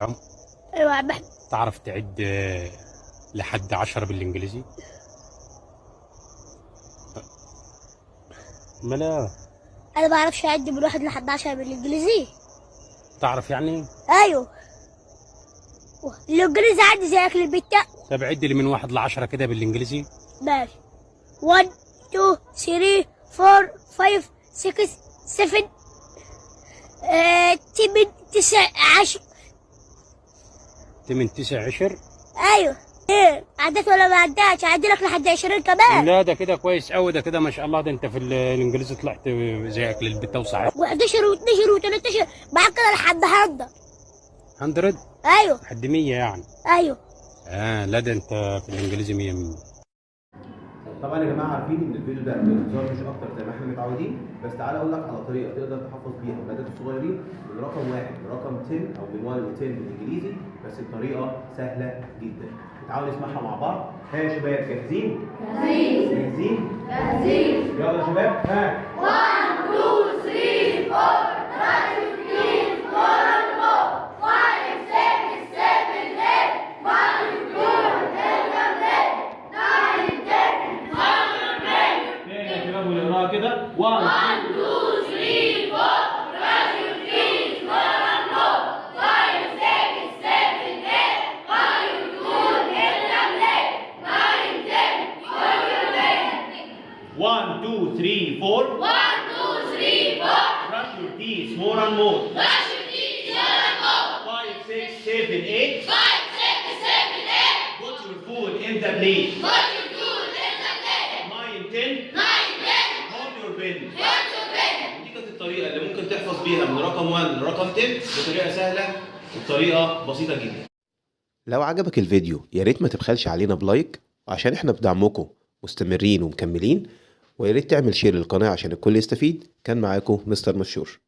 عم. ايوه يا عم احمد. تعرف تعد لحد 10 بالانجليزي؟ ما لا. انا ما بعرفش اعد من 1 لحد 10 بالانجليزي. تعرف يعني؟ ايوه، الانجليزي عندي زي اكل البيت. طب عد لي من 1 ل10 كده بالانجليزي. ماشي، 1 2 3 4 5 6 7 8 9 10. 8 9 10. ايوه، ايه، عديت ولا ما عدتش؟ اعدي لك لحد 20 كمان. لا، ده كده كويس قوي، ده كده ما شاء الله، ده انت في الانجليزي طلعت زي اكل البيت وصحيح. و11 و12 و13، معاك كده لحد 100. 100؟ ايوه. لحد 100 يعني؟ ايوه. اه، لا ده انت في الانجليزي 100 100. طبعا يا جماعة عارفين ان الفيديو ده للهزار مش اكتر زي ما احنا متعودين، بس تعالى اقول لك على طريقه تقدر تحفظ بيها اولادك الصغيرين من رقم 1 لرقم 10 او من 1 ل 10 بالانجليزي، بس بطريقة سهلة جدا. تعالوا نسمعها مع بعض. ها يا شباب، جاهزين؟ جاهزين جاهزين جاهزين. يلا يا شباب، ها. 1 2 3 4 5 6 7 8 9 10. تاني يا شباب ونقراها كده. 1 1 2 3 4 5 6 7 8 9 10. 1 2 3 4. 1 2 3 4. Brush your teeth more and more. Brush your teeth more and more. 5 6 7 8. 5 6 7 8. Put your food in the plate. Put your food in the plate. 9 10. 9 10. Hold your pen. Hold your pen. ودي كانت الطريقة اللي ممكن تحفظ بيها من رقم 1 لرقم 10 بطريقة سهلة وبطريقة بسيطة جدا. لو عجبك الفيديو يا ريت ما تبخلش علينا ب like، وعشان احنا بدعمكم مستمرين ومكملين، ويا ريت تعمل share للقناة عشان الكل يستفيد. كان معاكم مستر مشهور.